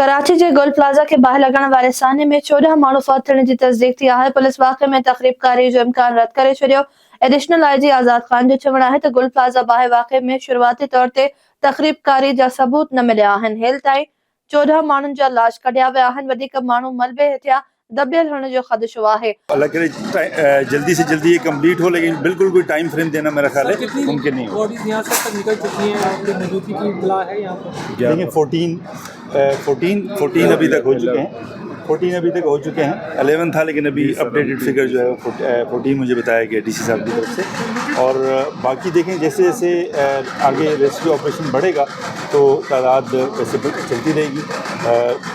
ڪراچي جي گل پلازا کي باهه لڳڻ واري سانحي ۾ 14 ماڻهو فوت ٿيڻ جي تصديق ٿي آهي، پوليس واقعي ۾ تخريبڪاري جو امڪان رد ڪري ڇڏيو. ايڊيشنل I جي آزاد خان جو چوڻ آهي ته گل پلازا باهه واقعي ۾ شروعاتي طور تي تخريبڪاري جا ثبوت نه مليا آهن، هيل تائين 14 ماڻهن جا لاش ڪڍيا ويا آهن، وڌيڪ ماڻهو ملبي هيٺيان دٻيل هئڻ جو خدشو آهي. الله ڪري جلدي سي جلدي يي ڪمپليٽ هو ليڪن بلڪل ڪوئي ٽائيم فريم دينا ميرا خيال هي ممڪن نهين هوگا. ديکين فورٽين فورٽين فورٽين ابھي تڪ هو چڪي هين فورٽين ابھي تڪ هو چڪي هين اليون ٿا ليڪن ابھي اپڊيٽيڊ فگر جو هي وو فورٽين مجھي بتايا گيا ڊي سي صاحب ڪي طرف سي اور باقي ديکين جيسي جيسي آگي ريسڪيو آپريشن بڙھي گا تو تعداد ويسي چلتي رهي گي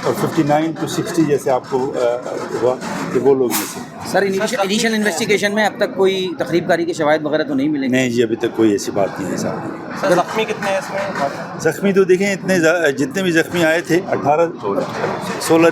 اور ففٽي نائن ٽو سڪسٽي جيسي آپ ڪو هوا ڪي وو لوگ مي سي. سر انيشل انويسٽيگيشن ۾ اب تڪ ڪوئي تخريب ڪاري ڪي شواهد وغيره تو نهين ملي؟ نهين جي ابي تڪ ڪوئي ايسي بات نهين هي صاحب. سر زخمي ڪتني هي اس ۾؟ زخمي تو ديکين اتني جتني بي زخمي آئي ٿي اٺاره سوله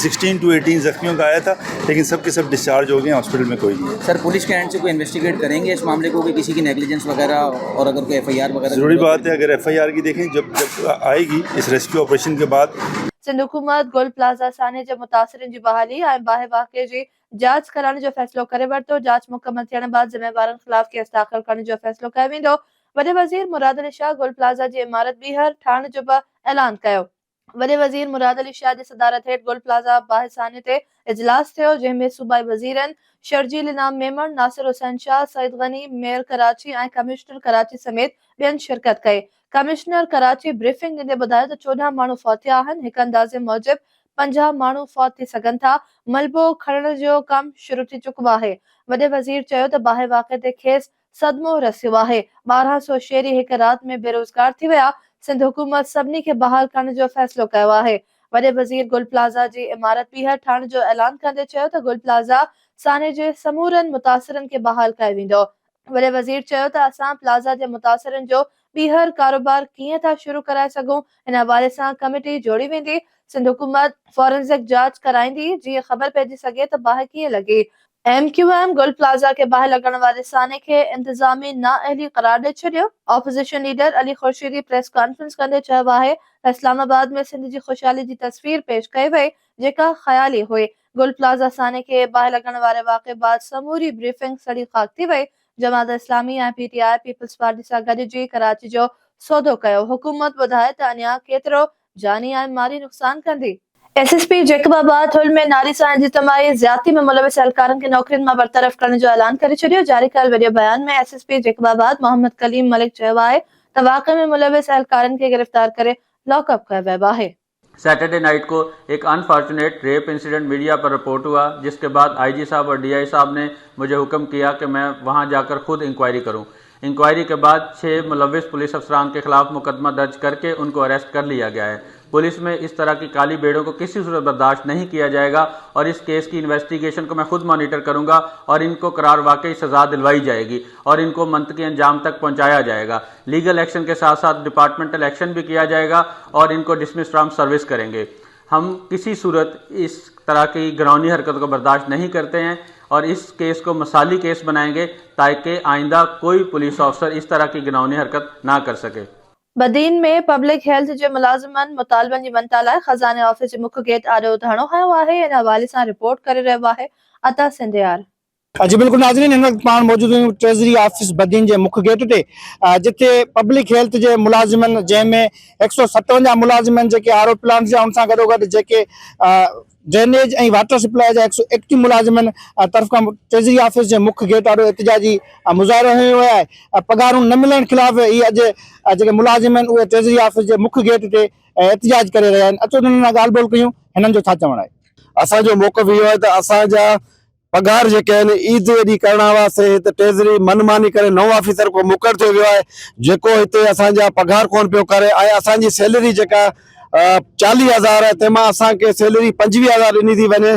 سڪسٽين ٽو ايٽين زخميون ڪا آيا ٿا ليڪن سب ڪي سب ڊسچارج هو گئي هاسپيٽل ۾ ڪوئي نهين هي. سر پوليس ڪي اينڊ سي ڪوئي انويسٽيگيٽ ڪرينگي اس معاملي ڪو ڪي ڪسي ڪي نيگليجنس وغيره اور اگر ڪوئي ايف I R وغيره ضروري بات هي اگر ايف I R ڪي ديکين جب جب آئي گي اس ريسڪيو آپريشن ڪي بعد. سنڌ حڪومت گل پلازا سانحي جي متاثرين جي بحالي ۽ باهه واقعي جي جاچ ڪرائڻ جو فيصلو ڪري ورتو، جاچ مڪمل ٿيڻ بعد ذميوارن خلاف ڪيس داخل ڪرڻ جو فيصلو ڪيو ويندو، وڏي وزير مراد علي شاهه گل پلازا جي عمارت ٻيهر ٺاهڻ جو به اعلان ڪيو. وڏي وزير مراد علي شاهه جي صدارت هيٺ گل پلازا باهه سانحي تي اجلاس ٿيو، جنهن ۾ صوبائي وزيرن شرجيل انعام ميمڻ، ناصر حسين شاهه، سعيد غني، ميئر ڪراچي ۽ ڪمشنر ڪراچي سميت ٻين شرڪت ڪئي. ڪمشنر ڪراچي بريفنگ ڏيندي ٻڌايو ته 14 ماڻهو فوت ٿيا آهن، هڪ اندازي موجب 50 ماڻهو فوت ٿي سگهن ٿا، ملبو کڻڻ جو ڪم شروع ٿي چڪو آهي. وڏي وزير چيو ته باهه واقعي تي کيس صدمو رسيو آهي، 12 سو شهري هڪ رات ۾ بيروزگار ٿي ويا، سنڌ حڪومت سڀني کي بحال ڪرڻ جو فيصلو ڪيو آهي. وڏي وزير گل پلازا جي عمارت ٻيهر ٺاهڻ جو اعلان ڪندي چيو ته گل پلازا سانحي جي سمورن متاثرن کي بحال ڪيو ويندو. وڏي وزير چيو ته اسان پلازا جي متاثرن جو ٻيهر ڪاروبار ڪيئن ٿا شروع ڪرائي سگهون، ان حوالي سان ڪميٽي جوڙي ويندي، سنڌ حڪومت فارنزڪ جاچ ڪرائيندي جيئن خبر پئجي سگهي ته باهه ڪيئن لڳي. M Q M Gul plaza کي باهه لڳڻ واري سانحي کي انتظامي نااهلي قرار ڏئي ڇڏيو. Opposition leader Ali Khurshidi press conference ڪندي چيو آهي ته اسلام آباد ۾ سنڌ جي خوشحالي جي تصوير پيش ڪئي وئي جيڪا خيالي هئي، گل پلازا سانحي کي باهه لڳڻ واري واقعي بعد سموري بريفنگ سڙي خاڪ ٿي وئي، Jamaat Islami ۽ P T I peoples party سان گڏجي ڪراچي جو سودو ڪيو، حڪومت ٻڌائي ته اڃا ڪيترو جاني ۽ مالي نقصان ڪندي. S S P Jacobabad Thul ۾ ناري سان اجتماعي زيادتي ۾ ملوث اهلڪارن کي نوڪرين مان برطرف ڪرڻ جو اعلان ڪري ڇڏيو. جاري ڪيل وڊيو بيان ۾ S S P Jacobabad Muhammad Kaleem Malik چيو آهي ته واقعي ۾ ملوث اهلڪارن کي گرفتار ڪري لاڪ اپ ڪيو ويو آهي. سيٽرڊي نائيٽ ڪو ايڪ انفارچونيٽ ريپ انسيڊنٽ ميڊيا پر رپورٽ هئا جس ڪي بعد آئي جي صاحب اور ڊي I صاحب ني مجهي حڪم ڪيا ڪي مين وهان جاڪر خود انڪوائري ڪرون انڪوائري ڪي بعد ڇهه ملوث پوليس افسران ڪي خلاف مقدمه درج ڪر ڪي ان ڪو اريسٽ ڪر ليا گيا هي پوليس مين اس طرح ڪي ڪالي بيڙون ڪو ڪسي صورت برداشت نهين ڪيا جائي گا اور اس ڪيس ڪي انويسٽيگيشن ڪو مين خود مانيٽر ڪرون گا اور ان ڪو قرار واقعي سزا دلوائي جائي گي اور ان ڪو منطقي انجام تڪ پهنچايا جائي گا ليگل ايڪشن ڪي ساٿ ساٿ ڊپارٽمينٽل ايڪشن ڀي ڪيا جائي گا اور ان ڪو ڊسمس فرام سروس ڪرين گي هم ڪسي صورت اس طرح ڪي گهرائوني حرڪت ڪو برداشت نهين ڪرتي هين اور اس ڪيس ڪو مثالي ڪيس بنائين گي تاڪه آئنده ڪوئي پوليس آفسر اس طرح ڪي گهرائوني حرڪت نه ڪر سڪي. بدين ۾ پبلڪ هيلٿ جي ملازمن مطالبن جي مڃتا لاء خزاني آفيس جي مک گيٽ آڏو ڌرڻو هنيو آهي ان حوالي سان رپورٽ ڪري رهيو آهي عطا سنڌيار. جي بلڪل ناظرين هن وقت پاڻ موجود آهيون ٽريزري آفيس بدين جي مک گيٽ تي جتي پبلڪ هيلٿ جي ملازمن جنهن ۾ 157 ملازمن جيڪي آر او پلانٽس جا ان سان گڏو گڏ جيڪي ڊرينيج ۽ واٽر سپلاء جا 131 ملازمن طرف کان ٽريزري آفيس جي مک گيٽ آڏو احتجاجي مظاهرو هنيو ويو آهي پگهارون نه ملڻ خلاف هي اڄ جيڪي ملازم آهن اهي ٽريزري آفيس جي مک گيٽ تي احتجاج ڪري رهيا آهن اچو انهن سان ڳالهه ٻولهه ڪيون هنن جو ڇا چوڻ آهي. اسان جو موقف اهو آهي ته اسان جا پگهار جيڪي آهن عيد جي ڏينهن ڪرڻا هئا سي هت ٽيزري من ماني ڪري نئون آفيسر ڪو مقرر ٿيو ويو آهي جيڪو هتي اسان جا پگهار ڪون پيو ڪري ۽ اسان جي سيلري جيڪا 40 هزار آهي تنهن مان اسان کي سيلري 25 هزار ڏني ٿي وڃي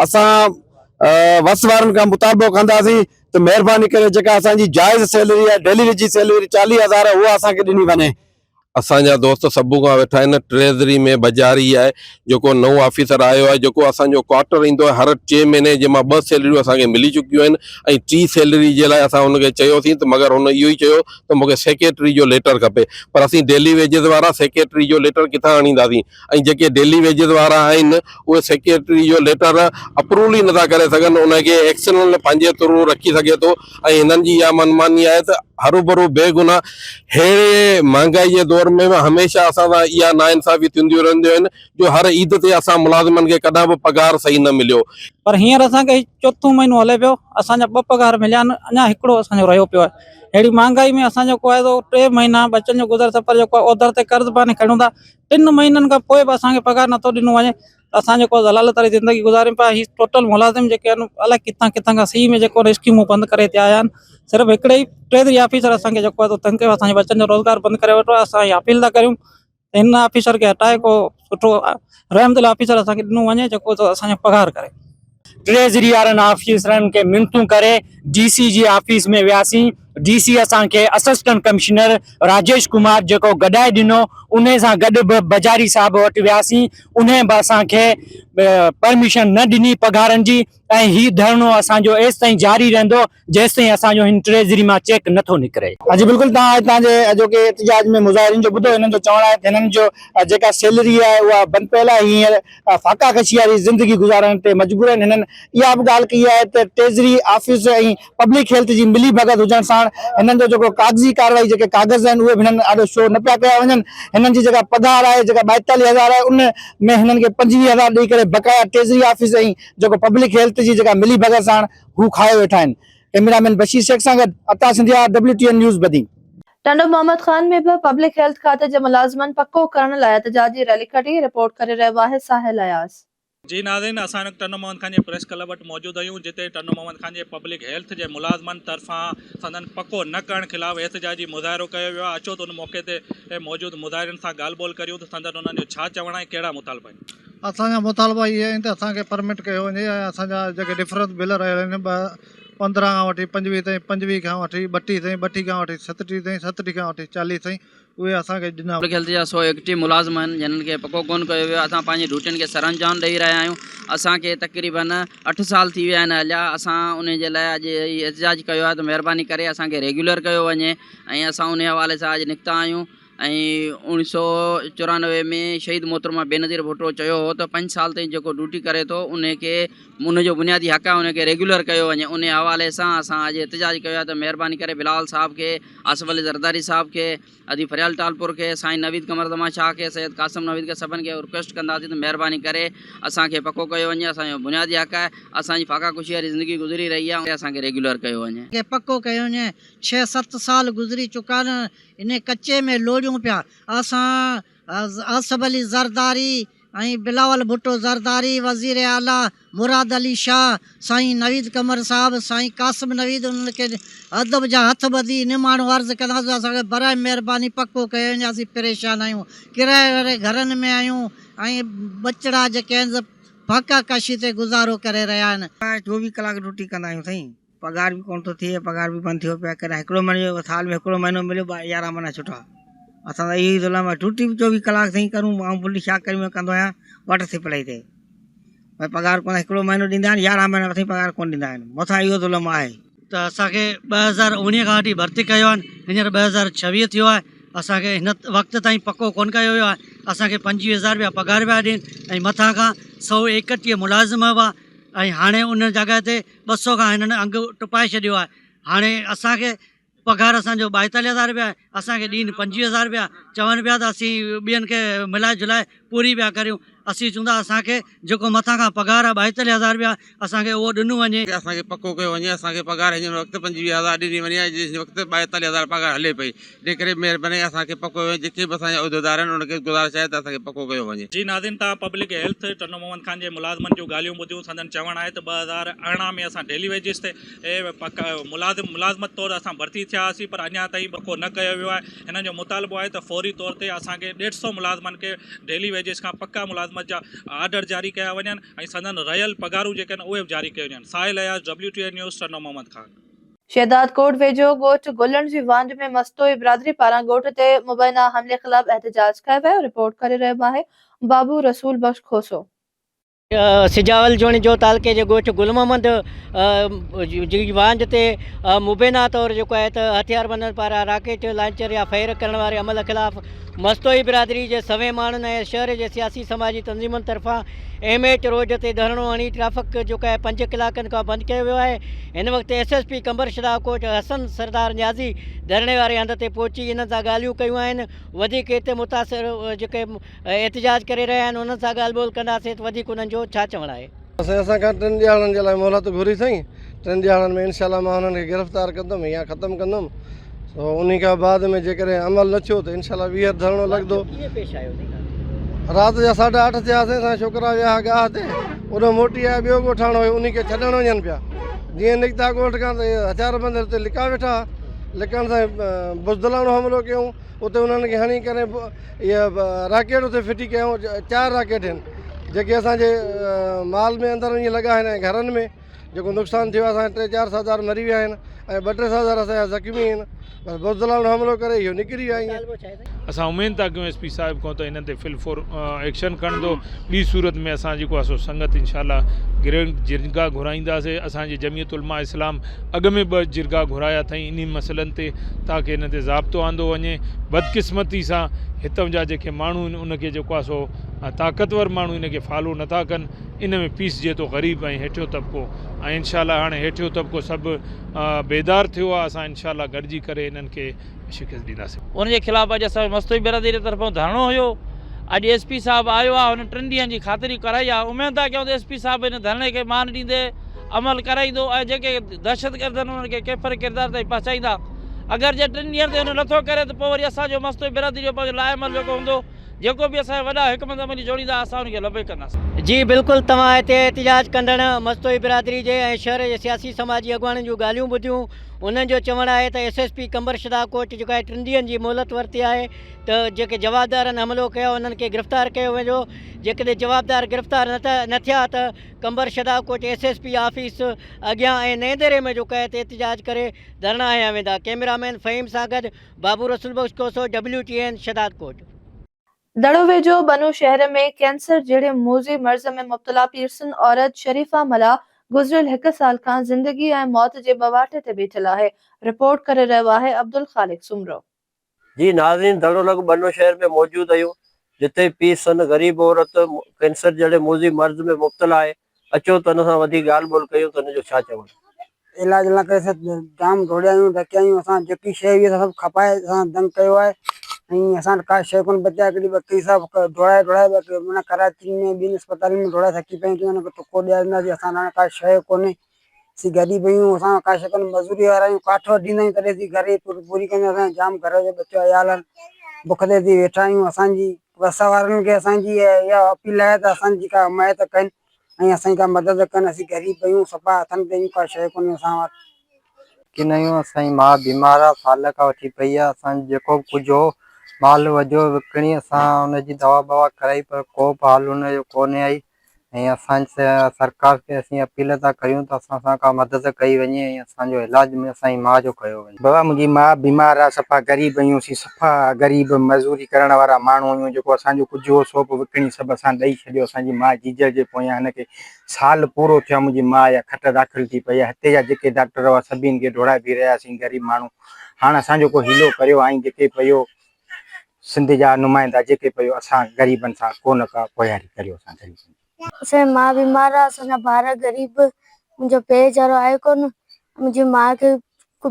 اسان وس وارن کان مطالبو ڪنداسين ته مهرباني ڪري جيڪا اسان جي جائز سيلري آهي ڊيلي ويج جي سيلري 40 هزار آهي اها اسان کي ڏني وڃي. اسان جا دوست سڀ کان ويٺا آهن ٽريزري ۾ بجاري آهي جيڪو نئون آفيسر آيو آهي جيڪو اسان جو ڪوارٽر ايندو آهي هر ٽي مهيني جنهن مان ٻه سيلريون اسان کي ملي چڪيون آهن ۽ ٽي سيلري جي لاء اسان هن کي چيوسين ته مگر هن اهو ئي چيو ته مون کي سيڪريٽري جو ليٽر کپي پر اسين ڊيلي ويجز وارا سيڪريٽري جو ليٽر ڪٿان آڻينداسين ۽ جيڪي ڊيلي ويجز وارا آهن اهي سيڪريٽري جو ليٽر اپروول ئي نٿا ڪري سگهن ان کي ايڪسٽرنل پنهنجي ٿرو رکي سگهي ٿو ۽ هنن جي اها منماني آهي ته هروڀرو بيگناهه ههڙي مهانگائي جي دور ۾ به هميشه اسان سان اها ناانصافي ٿينديون رهنديون آهن جو هر عيد تي اسان ملازمن کي ڪڏهن به پگهار صحيح نه مليو. پر هينئر اسان کي هي چوٿون مهينو هلي پيو اسان جا ٻه پگهار مليا آهن اڃا هڪڙو اسان جو رهيو پيو آهي ههڙي مهانگائي ۾ اسان جو ڪو آهي ٽي مهينا ٻچن جو گذر سفر جيڪو آهي اوڌر تي قرض پاڻي کڻون ٿا ٽن مهينن کان پوء به اسان کي پگهار نٿو ڏنو وڃي ته اسان جيڪو ذلالت واري زندگي گذاريون پيا هي ٽوٽل ملازم جيڪي آهن الائي ڪٿان ڪٿان کان سي ۾ جيڪو اسڪيمون بند ڪري هتي آيا آهن صرف هڪڙي ئي ٽريزري آفيسر اسان کي جيڪو آهي سو تنگ ڪيو اسان جي ٻچن جو روزگار بند ڪري ويٺو آهي اسان اها اپيل ٿا ڪريون ته هن آفيسر کي هٽائي ڪو سٺو رحم دل آفيسر اسان کي ڏنو وڃي جيڪو اسان جو پگهار ڪري. ٽريزري وارن آفيسرن کي منتون ڪري ڊي سي جي آفيس ۾ وياسين ڊي سي اسان کي اسسٽنٽ ڪمشنر راجيش ڪمار جيڪو گڏائي ڏنو انهي سان گڏ به بجاري صاحب وٽ وياسين انهي به اسان کي پرميشن نه ڏني پگهارن جي ۽ هي ڌرڻو اسان جو ايستائين جاري رهندو جيستائين اسان جو هن ٽريزري مان چيڪ نه ٿو نڪري. جي بلڪل توهان هتان جي اڄوڪي احتجاج ۾ مظاهرين جو ٻڌو هنن جو چوڻ آهي ته هنن جو جيڪا سيلري آهي اها بند پيل آهي هينئر فاقا ڪشي واري زندگي گذارڻ تي مجبور آهن هنن اها به ڳالهه ڪئي آهي ته ٽريزري آفيس ۽ پبلڪ هيلٿ جي ملي ڀڳت هجڻ ساڻ هنن جو جيڪو ڪاغذي ڪارروائي جيڪي ڪاغذ آهن اهي به هنن آڏو شو نه پيا ڪيا وڃن هنن جي جيڪا پگهار آهي جيڪا 42 هزار آهي ان ۾ هنن کي 25 هزار ڏئي ڪري بقايا ٽريزري آفيس ۽ جيڪو پبلڪ هيلٿ جي جيڪا ملي ڀڳت ساڻ هو کايو ويٺا آهن ڪئميرا مين بشير شيخ سان گڏ Ata Sindhiyar W T N news Badin. Tando Muhammad Khan ۾ به پبلڪ هيلٿ کاتي جي ملازمن پڪو ڪرڻ لاء احتجاجي ريلي ڪڍي، رپورٽ ڪري رهيو آهي ساحل اياز. جي ناظرين اسان هن وقت ٽنڊو محمد خان جي پريس ڪلب وٽ موجود آهيون جتي ٽنڊو محمد خان جي پبلڪ هيلٿ جي ملازمن طرفان سندن پڪو نه ڪرڻ خلاف احتجاجي مظاهرو ڪيو ويو آهي اچو ته ان موقعي تي موجود مظاهرين سان ڳالهه ٻولهه ڪريون ته سندن انهن جو ڇا چوڻ آهي ڪهڙا مطالبا آهن. اسان جا مطالبا اهي آهن ته اسان کي پرمٽ ڪيو وڃي ۽ اسان جا جيڪي ڊفرنس بل رهيل آهن ٻه 15 کان وٺي 25 تائين، 25 کان وٺي 32 تائين، 32 کان وٺي 37 تائين، 37 کان وٺي 40 تائين اهي اسان کي ڏنا. پبلڪ هيلٿ جا 131 ملازم آهن جنھن کي پڪو ڪونه ڪيو ويو آهي اسان پنهنجي ڊيوٽين کي سرانجام ڏئي رهيا آهيون اسان کي تقريبن اٺ سال ٿي ويا آهن هليا اسان انهي جي لاء اڄ هي احتجاج ڪيو آهي ته مهرباني ڪري اسان کي ريگيولر ڪيو وڃي ۽ اسان انهي حوالي سان اڄ نڪتا آهيون ۽ اوڻيھ سو 94 ۾ شهيد محترمه بينظير ڀٽو چيو هو ته پنج سال تائين جيڪو ڊيوٽي ڪري ٿو انهي کي ان جو بنيادي حق آهي انهي کي ريگيولر ڪيو وڃي انهي حوالي سان اسان اڄ احتجاج ڪيو آهي ته مهرباني ڪري بلاول صاحب کي آصف علي زرداري صاحب کي ادي فريال ٽالپور کي سائين نويد قمر زمان شاهه کي سيد قاسم نويد کي سڀن کي رڪويسٽ ڪنداسين ته مهرباني ڪري اسان کي پڪو ڪيو وڃي اسان جو بنيادي حق آهي اسان جي فاقا ڪشي واري زندگي گذري رهي آهي اسان کي ريگيولر ڪيو وڃي. کي پڪو ڪيو وڃي ڇهه ست سال گذري چڪا آهن انهي ڪچي ۾ لوڙيون پيا. اسان آصف علي زرداري ۽ بلاول ڀٽو زرداري، وزير اعليٰ مراد علي شاهه، سائين نويد قمر صاحب، سائين قاسم نويد انهن کي ادب جا هٿ ٻڌي نماڻو عرض ڪنداسين اسان کي براء مهرباني پڪو ڪيو وڃي اسين پريشان آهيون ڪرايي واري گهرن ۾ آهيون ۽ ٻچڙا جيڪي آهن سي فاقا ڪشي تي گذارو ڪري رهيا آهن. 24 ڪلاڪ ڊيوٽي ڪندا آهيون سائين. پگهار به ڪونه ٿو ٿئي پگهار به بند ٿيو پيو آهي ڪڏهن هڪڙو مهينو سال ۾ هڪڙو مهينو مليو 11 مهينا ڇٽا اسان ته اهو ئي ظلم آهي ڊيوٽي به 24 ڪلاڪ سائين ڪرون آئون بلي شاهه ڪريم ۾ ڪندو آهيان واٽر سپلائي تي ڀئي پگهار ڪونه هڪڙو مهينو ڏيندا آهن 11 مهينا سائين پگهار ڪونه ڏيندا آهن مون سان اهو ظلم آهي. ته اسان کي 2019 کان وٺي ڀرتي ڪيو آهن هينئر 2026 ٿيو آهي اسان کي هن وقت تائين پڪو ڪونه ڪيو ويو آهي اسان کي 25 هزار رپيا پگهار پيا ڏين ۽ مٿان کان 131 ملازم هئا ۽ هاڻي ان جڳهه تي 200 کان هنن انگ ٽپائي ڇڏيو آهي هاڻي اسان کي پگهار اسان جو 42 هزار رپيا آهي اسان کي ڏين 25 هزار رپيا چون پيا ته اسين ٻين کي ملائي جلائي پوري پيا ڪريون اسين چون ٿا اسان کي جيڪو مٿان کان پگهار آهي 42 هزار رپيا اسان کي اهو ڏنو وڃي. اسان کي پڪو ڪيو وڃي اسان کي پگهار هن وقت 25 هزار ڏني وڃي ۽ جنهن وقت 42 هزار پگهار هلي پئي تنهن ڪري مهرباني اسان کي پڪو ڪيو وڃي جيڪي به اسان جا عهديدار آهن انهن کي گذارش آهي ته اسان کي پڪو ڪيو وڃي. جي ناظرين توهان پبلڪ هيلٿ ٽنڊو محمد خان جي ملازمن جون ڳالهيون ٻڌيون سندن چوڻ آهي ته 2018 ۾ اسان ڊيلي ويجز تي پڪا ملازم ملازمت طور اسان ڀرتي ٿيا هئاسين پر اڃا تائين پڪو نه ڪيو ويو آهي هنن جو مطالبو آهي ته فوري طور تي اسان کي ڏيڍ سئو ملازمن کي ڊيلي ويجز کان پڪا ملازمت جا آرڊر جاري ڪيا وڃن ۽ سندن رهيل پگهارون جيڪي آهن اهي به جاري ڪيون وڃن Sahil Ayaz W T N news Tando Muhammad Khan. Shahdadkot ويجهو ڳوٺ گلڻ جي وانڍ ۾ مستوئي برادري پاران ڳوٺ تي مبينا حملي خلاف احتجاج ڪيو ويو، رپورٽ ڪري رهيو آهي بابو رسول بخش کوسو. سجاول جوڻيجو تعلقي جي ڳوٺ گل محمد جي وانڍ تي مبينا طور جيڪو آهي ته هٿياربندن پاران راڪيٽ لانچر يا فائر ڪرڻ واري عمل خلاف مستوئي برادري جي سوين ماڻهن ۽ شهر جي سياسي سماجي تنظيمن طرفان ايم ايٽ روڊ تي ڌرڻو هڻي ٽريفڪ جيڪو آهي پنج ڪلاڪن کان بند ڪيو ويو آهي هن وقت S S P Qambar Shahdadkot Hassan Sardar Niazi ڌرڻي واري هنڌ تي پهچي انهن سان ڳالهيون ڪيون آهن وڌيڪ هتي متاثر جيڪي احتجاج ڪري رهيا آهن انهن سان ڳالهه ٻولهه ڪنداسين ته وڌيڪ انهن جو ڇا چوڻ آهي. سائين اسان کان ٽن ڏهاڙن جي لاء مهلت گهري سائين ٽن ڏهاڙن ۾ انشاء الله مان هنن کي گرفتار ڪندم يا ختم ڪندم سو انهي کان بعد ۾ جيڪڏهن عمل نه ٿيو ته انشاء الله ٻيهر ڌرڻو لڳندو. رات جا ساڍا اٺ ٿيا سائين اسان ڇوڪرا ويا ها گاهه تي اوڏو موٽي آيا ٻيو ڳوٺاڻو هيو انهي کي ڇڏڻ وڃن پيا جيئن نڪتا ڳوٺ کان ته هٿيار بند اتي لڪا ويٺا ها لڪڻ سان بزدلاڻو حملو ڪيائون اتي انهن کي هڻي ڪري اها راڪيٽ اتي ڦٽي ڪيائون چار راڪيٽ هن جيڪي اسان جي مال ۾ اندر وڃي لڳا آهن ۽ گهرن ۾ جيڪو نقصان ٿيو آهي اسان جا ٽي چار سردار مري ويا آهن ۽ ٻه ٽي سردار اسان جا زخمي آهن بس بزدلاڻو حملو ڪري اهو نڪري ويا ائين. اسان اميد ٿا ڪيون ايس پي صاحب کان ته انهن تي في الفور ايڪشن کڻندو ٻي صورت ۾ اسان جيڪو آهي سو سنگت انشاء الله گرينڊ جرگا گهرائينداسي اسان جي جمعيت علماء اسلام اڳ ۾ ٻه جرگا گهرايا اٿائين انهي مسئلن تي تاڪه انهن تي ضابطو آندو وڃي بدقسمتي سان هتان جا جيڪي ماڻهو آهن ان کي جيڪو آهي سو طاقتور ماڻهو ان کي فالو نٿا ڪن ان ۾ پيسجي ٿو غريب ۽ هيٺيون طبقو ۽ انشاء الله هاڻي هيٺيون طبقو سڀ بيدار ٿيو آهي اسان انشاء الله گڏجي ڪري انهن کي شڪست ڏينداسين. ان جي خلاف اڄ اسان جو مستوئي برادري طرفان ڌرڻو هيو اڄ ايس پي صاحب آيو آهي هن ٽن ڏينهن جي خاطري ڪرائي آهي اميد ٿا ڪيون ته ايس پي صاحب ان ڌرڻي کي مان ڏيندي عمل ڪرائيندو ۽ جيڪي دهشتگرد آهن انهن کي ڪيفر ڪردار تائين پهچائيندا اگر جي ٽن ڏينهن تي هن نٿو ڪري ته پوء وري اسان جو مستوئي برادري جو پنهنجو لاء عمل جيڪو هوندو جيڪو به اسان جا وڏا حڪمت عملي جوڙيندا اسان ان کي لبيڪ ڪنداسين. جي بلڪل توهان هتي احتجاج ڪندڙ مستوئي برادري جي ۽ شهر جي سياسي سماجي اڳواڻن جون ڳالهيون ٻڌيون انهن جو چوڻ آهي ته S S P Qambar Shahdadkot جيڪو آهي ٽن ڏينهن جي مهلت ورتي آهي ته جيڪي جوابدارن حملو ڪيو انهن کي گرفتار ڪيو ويندو جيڪڏهن جوابدار گرفتار نه ٿيا ته Qambar Shahdadkot S S P office اڳيان ۽ نئين ديري ۾ جيڪو آهي احتجاج ڪري ڌرڻا هنيا ويندا ڪئميرا مين فهيم سان گڏ Babu Rasool Bakhsh Khoso, W T N, Shahdadkot. دڙو ويجهو بنو شهر ۾ ڪينسر جهڙي موذي مرض ۾ مبتلا پيرسن عورت شريفه ملاح گذريل هڪ سال کان زندگي ۽ موت جي ٻواٽي تي بيٺل آهي، رپورٽ ڪري رهيو آهي عبدالخالق سومرو. جي ناظرين دڙو لڳ بنو شهر ۾ موجود آهيون جتي پيرسن غريب عورت ڪينسر جهڙي موذي مرض ۾ مبتلا آهي اچو ته ان سان وڌيڪ ڳالهه ٻولهه ڪيون ته ان جو ڇا چوڻ آهي. علاج نه ڪري سگهيا جام ڊوڙيا آهيون ڊڪيا آهيون اسان جيڪي شيء هئي اسان سڀ کپائي اسان دنگ ڪيو آهي ۽ اسان وٽ ڪا شيء ڪونه بچي آهي هڪڙي ٻڪري سا ڊوڙائي ڊوڙائي معنيٰ ڪراچي ۾ ٻين اسپتالن ۾ ڊوڙائي ٿڪي پيا آهيون ٽڪو ڏيارينداسين اسان وٽ هاڻي ڪا شيء ڪونهي اسين غريب آهيون اسان وٽ ڪا شيء ڪونهي مزوري وارا آهيون ڪاٺ وڍيندا آهيون تڏهن اسين گهر جي پوري ڪندا آهيون اسان جا جام گهر جا ٻچا عيال آهن بک تي اسين ويٺا آهيون اسان جي وس وارن کي اسان جي اها اپيل آهي ته اسان جي ڪا حمايت ڪن ۽ اسان جي ڪا مدد ڪن اسين غريب آهيون صفا هٿن تي آهيون ڪا شيء ڪونهي اسان وٽ. ڪن آهيون اسان جي ماء بيمار آ سال کان وٺي پئي آ اسان جو جيڪو به ڪجهه هو مال وجهو وڪڻي اسان ان جي دوا ٻوا ڪرائي پر ڪو به حال ان جو ڪونهي آئي ۽ اسان سرڪار کي اسين اپيل ٿا ڪريون ته اسان سان ڪا مدد ڪئي وڃي ۽ اسان جو علاج اسان جي ماء جو ڪيو وڃي. بابا منهنجي ماء بيمار آ صفا غريب آهيون اسين صفا غريب مزوري ڪرڻ وارا ماڻهو آهيون جيڪو اسان جو ڪجهه هو سو به وڪڻي سڀ اسان ڏئي ڇڏيو اسان جي ماء جيجل جي پويان هن کي سال پورو ٿيو آ منهنجي ماء اها کٽ داخل ٿي پئي آ هتي جا جيڪي ڊاڪٽر هئا سڀني کي ڊوڙائي بيهي رهياسين غريب ماڻهو هاڻ اسان جو ڪو حيلو ڪريو آئين جيڪي پيو سنڌ جا نمائندا جيڪي پيو اسان غريبن سان ڪو نه ڪا پوياري ڪريو اسان غريبن جي. اسان جي ماء بيمار آ اسان جا ڀائر غريب منهنجو پيء ويچارو آهي ڪونه منهنجي ماء کي ڪو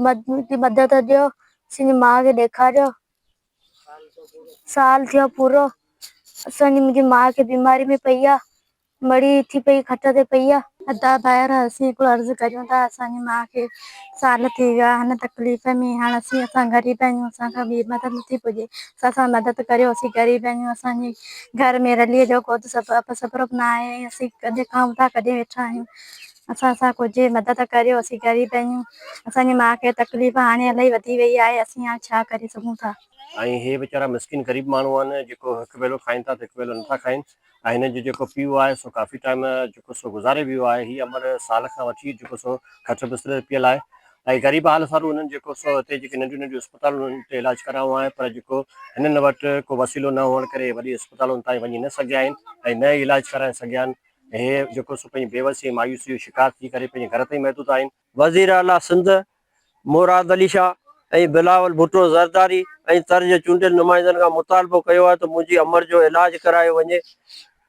مدد ڏيو اسان جي ماء کي ڏيکاريو سال ٿيو پورو اسان جي منهنجي ماء کي بيماري ۾ پئي آ مڙي ٿي پئي کٽ تي پئي آ. ادا ڀائر اسين هڪڙو عرض ڪريون ٿا اسان جي ماء کي سال ٿي ويو آ هن تڪليف ۾ هاڻ اسين اسان غريب آهيون اسان کان ٻي مدد نٿي پڄي اسان سان مدد ڪريو اسين غريب آهيون اسان جي گهر ۾ رلي جو ڪو سبرو به نه آهي ۽ اسين ڪڏهن کائون ٿا ڪڏهن ويٺا آهيون اسان سان ڪجهه مدد ڪريو اسين غريب آهيون اسان جي ماء کي تڪليف هاڻي الائي وڌي وئي آهي اسين هاڻ ڇا ڪري سگهون ٿا. ۽ هي ويچارا مسڪين غريب ماڻهو آهن جيڪو هڪ ويلو کائين ٿا ته هڪ ويلو نٿا کائين ۽ هن جو جيڪو پيء آهي سو ڪافي ٽائيم جيڪو سو گذاري ويو آهي هي امڙ سال کان وٺي جيڪو سو کٽ بستري تي پيل آهي ۽ غريب حال سارو انهن جيڪو سو هتي جيڪي ننڍيون ننڍيون اسپتالون آهن اتي علاج ڪرايو آهي پر جيڪو هنن وٽ ڪو وسيلو نه هئڻ ڪري وڏي اسپتالن تائين وڃي نه سگهيا آهن ۽ نه ئي علاج ڪرائي سگهيا آهن هي جيڪو سو پنهنجي بيوسي ۽ مايوسي جو شڪار ٿي ڪري پنهنجي گهر تائين محدود آهن. وزير اعليٰ سنڌ مراد علي شاهه ۽ بلاول ڀٽو زرداري ۽ تر جي چونڊيل نمائندن کان مطالبو ڪيو آهي ته منهنجي امڙ جو علاج ڪرايو وڃي.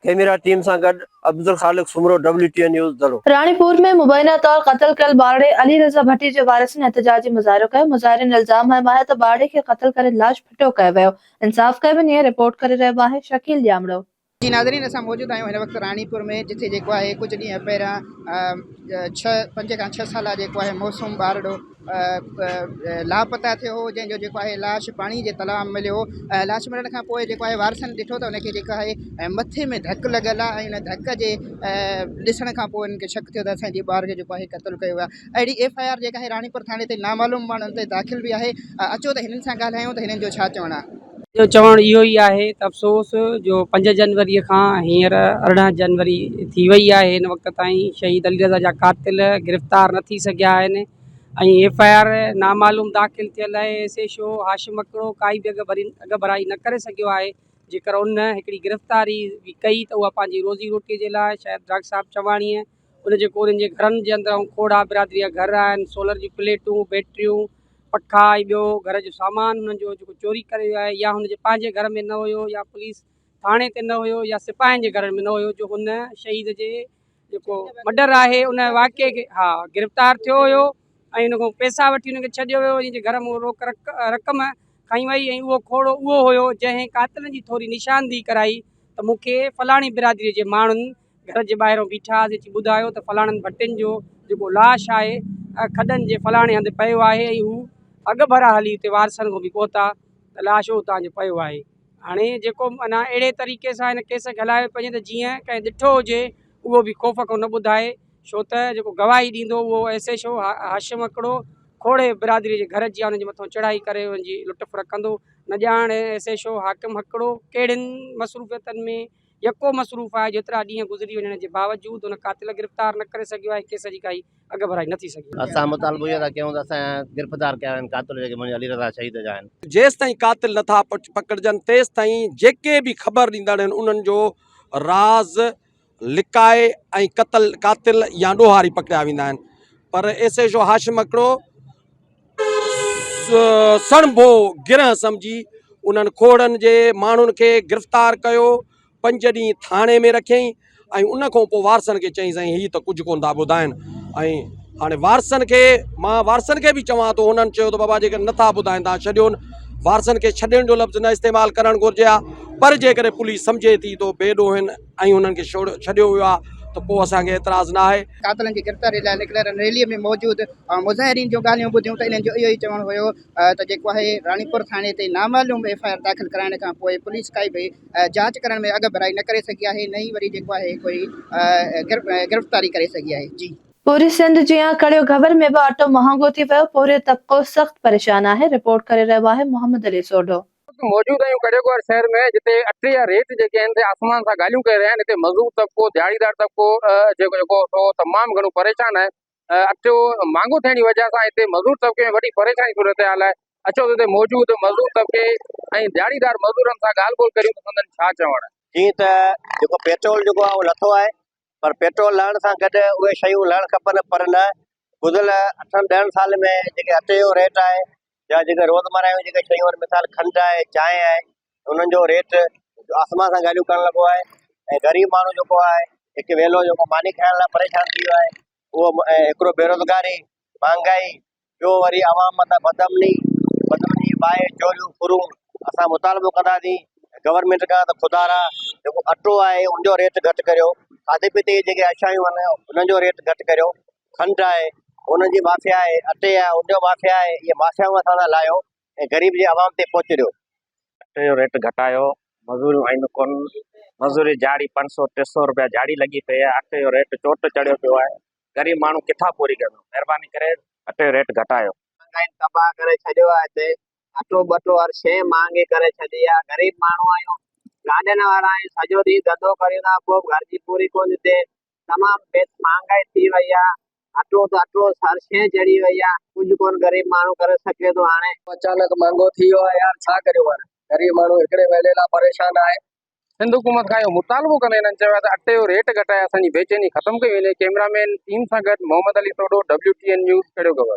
ڪئميرا ٽيم سان گڏ Abdulkhaliq Soomro W T N news Daro. Ranipur ۾ مبينا طور قتل ڪيل ٻارڙي علي رضا ڀٽي جي وارثن احتجاجي مظاهرو ڪيو، مظاهرين الزام هنيو آهي ته ٻارڙي کي قتل ڪري لاش ڦٽو ڪيو ويو، انصاف ڪيو وڃي، رپورٽ ڪري رهيو آهي شڪيل ڄامڙو. جي ناظرين اسان موجود آهيون هن وقت راڻيپور ۾ جتي جيڪو آهي ڪجهه ڏينهن پهريان ڇهه پنج کان ڇهه سالا جيڪو آهي موسوم ٻارڙو لاپتا ٿيو هو جنهن جو جيڪو آهي لاش پاڻي جي تلاء ۾ مليو هو لاش ملڻ کان پوء جيڪو آهي وارثن ڏٺو ته ان کي جيڪو آهي مٿي ۾ ڌڪ لڳل آهي ۽ ان ڌڪ جي ڏسڻ کان پوء انهن کي شڪ ٿيو ته اسان جي ٻار کي جيڪو آهي قتل ڪيو ويو آهي اهڙي ايف I R جيڪا آهي راڻيپور ٿاڻي تي نامعلوم ماڻهن تي داخل به آهي اچو ته هنن سان ڳالهايون ته هنن جو ڇا چوڻ آهي. جو چوڻ اهو ئي آهي ته افسوس جو پنج جنوري کان هينئر 18 جنوري ٿي وئي آهي هن وقت تائين شهيد علي رضا جا قاتل گرفتار نه ٿي سگهيا آهن ۽ ايف I R نامعلوم داخل ٿيل آهي S H O Hashim Hakro ڪائي به اڳڀرائي نه ڪري سگهيو آهي جيڪر ان هڪڙي گرفتاري به ڪئي ته اها پنهنجي روزي روٽي جي لاء شايد ڊاڪٽر صاحب چواڻيء ان جيڪو انهن جي گهرن جي اندر کوڙا برادري جا گهر آهن سولر جون پليٽون بيٽريون پکا ۽ ٻيو گهر جو سامان هنن جو جيڪو چوري ڪري ويو آهي يا هن جي پنهنجي گهر ۾ نه هيو يا پوليس ٿاڻي تي نه هيو يا سپاهين جي گهرن ۾ نه هيو جو هن شهيد جي جيڪو مڊر آهي ان واقعي کي ها گرفتار ٿيو هيو ۽ ان کان پئسا وٺي ان کي ڇڏيو ويو ان جي گهر مان روڪ رقم کنئي وئي ۽ اهو کوڙو اهو هيو جنهن قاتلن جي ٿوري نشاندهي ڪرائي ته مون کي فلاڻي برادري جي ماڻهن گهر جي ٻاهران بيٺا هئاسين اچي ٻڌايو ته فلاڻن ڀٽين جو جيڪو لاش آهي کڏن جي فلاڻي هنڌ پيو آهي ۽ هو اڳڀرا هلي اتي وارثن کان به پهتا ته لاش اتان جو پيو آهي هاڻي جيڪو معنيٰ اهڙي طريقي سان هن ڪيس کي هلايو پئي وڃي ته جيئن ڪنهن ڏٺو هجي اهو به خوف کان نه ٻڌائي ڇو ته جيڪو گواهي ڏيندو اهو S H O Hashim Hakro کوڙي برادري جي گهر جي انهن جي مٿان چڙهائي ڪري انهن جي لٽ ڦر ڪندو نه ڄاڻ ايس ايڇ او حاڪم هڪڙو ڪهڙين مصروفيتن ۾ يڪو مصروف آهي جو ايترا ڏينهن گذري وڃڻ جي باوجود ان قاتل گرفتار نه ڪري سگهيو آهي ۽ ڪيس جي ڪائي اڳڀرائي نه ٿي سگهي آهي. اسان مطالبو اهو ٿا ڪيون ته اسان جا گرفتار ڪيا وڃن قاتل جيڪي منهنجي علي رضا شهيد جا آهن. جيستائين قاتل نٿا پڪڙجن تيستائين جيڪي به خبر ڏيندڙ آهن انهن جو راز لڪائي ۽ قتل قاتل يا ڏوهاري پڪڙيا ويندا آهن پر S H O Hashim Hakro سڻڀو گرهه سمجهي انهن کوڙن جي ماڻهن کي گرفتار ڪيو پنج ڏينهن ٿاڻي ۾ رکيائين ۽ ان کان پوء وارثن کي چيائين سائين هي ته ڪجهه ڪونه ٿا ٻڌائن ۽ هاڻي وارثن کي مان وارثن کي به چوان ٿو انهن چيو ته بابا جيڪڏهن نٿا ٻڌائن تان ڇڏيو وارثن کي ڇڏڻ جو لفظ نه استعمال ڪرڻ گهرجي ها پر جيڪڏهن پوليس سمجهي ٿي ته بي ڏوهن ۽ انهن کي ڇڏيو ويو آهي ته پوء اسان کي اعتراض نه آهي. قاتلن جي گرفتاري لاء نڪريل ريلي ۾ موجود مظاهرين جون ڳالهيون ٻڌيون ته انهن جو اهو ئي چوڻ هيو ته جيڪو آهي راڻيپور ٿاڻي تي نامعلوم ايف I R داخل ڪرائڻ کان پوء پوليس ڪائي به جاچ ڪرڻ ۾ اڳڀرائي نه ڪري سگهي آهي نه ئي وري جيڪو آهي ڪوئي گرفتاري ڪري سگهي آهي جي. پوري سنڌ جيان ڪڙيو گهور ۾ به اٽو مهانگو ٿي ويو، پورهيت طبقو سخت پريشان آهي، رپورٽ ڪري رهيو آهي محمد علي سوڍو. وقت موجود آهيون ڪڙيوگهر شهر ۾ جتي اٽي جا ريٽ جيڪي آهن سي آسمان سان ڳالهيون ڪري رهيا آهن هتي مزدور طبقو دهاڙيدار طبقو جيڪو جيڪو سو تمام گهڻو پريشان آهي اٽو مهانگو ٿيڻ جي وجهه سان هتي مزدور طبقي ۾ وڏي پريشاني صورتحال آهي اچو ته هتي موجود مزدور طبقي ۽ دهاڙيدار مزدورن سان ڳالهه ٻولهه ڪريون ته سندن ڇا چوڻ آهي. جيئن ته جيڪو پيٽرول جيڪو آهي اهو لٿو آهي پر پيٽرول لهڻ سان گڏ اهي شيون لهڻ کپن پر نه گذريل اٺن ڏهن سالن ۾ جيڪي اٽي جو ريٽ آهي يا جيڪي روزمره جون جيڪي شيون آهن مثال کنڊ آهي چانهه آهي انهن جو ريٽ آسمان سان ڳالهيون ڪرڻ لڳو آهي ۽ غريب ماڻهو جيڪو آهي هڪ ويلو جيڪو ماني کائڻ لاء پريشان ٿي ويو آهي اهو ۽ هڪڙو بيروزگاري مهانگائي ٻيو وري عوام مٿان بدامني بدامني باهه چوريون ڦرون اسان مطالبو ڪنداسين گورنمينٽ کان ته خدارا جيڪو اٽو آهي ان جو ريٽ گهٽ ڪريو کاڌي پيتي جي جيڪي اشيائون آهن انهن جو ريٽ گهٽ ڪريو کنڊ آهي ان جي مافيا آهي اٽي آهي ان جو مافيا آهي اهي مافيائون اسان تان لاهيو ۽ غريب جي عوام تي پهچ ڏيو. اٽي جو ريٽ گهٽايو مزوريون آهن ڪون مزوري جاڙي پنج سو ٽي سو روپيا جاڙي لڳي پئي آهي اٽي جو ريٽ چوٽ چڙهيو پيو آهي غريب ماڻهو ڪٿان پوري ڪندو مهرباني ڪري اٽي جو ريٽ گهٽايو. مهانگائين تباهه ڪري ڇڏيو آهي هتي اٽو ٻٽو هر شيء مهانگي ڪري ڇڏي آهي غريب ماڻهو آهيون گاڏين وارا آهيون سڄو ڏينهن ڌنڌو ڪريون ٿا پوء به گهر جي پوري ڪونه ٿئي تمام بيت مهانگائي ٿي وئي آ. اٽو ته اٽو هر شيء چڙهي وئي آهي ڪجهه ڪونه غريب ماڻهو ڪري سگهي ٿو هاڻي. اچانڪ مهانگو ٿي ويو آهي يار ڇا ڪريون هاڻي غريب ماڻهو هڪڙي ويلي لاء پريشان آهي. سنڌ حڪومت کان اهو مطالبو ڪندي هنن چيو آهي ته اٽي جو ريٽ گهٽائي اسان جي بيچيني ختم ڪئي وڃي ڪئميرا مين ٽيم سان گڏ Muhammad Ali Sodho W T N news Karyo Gabbar.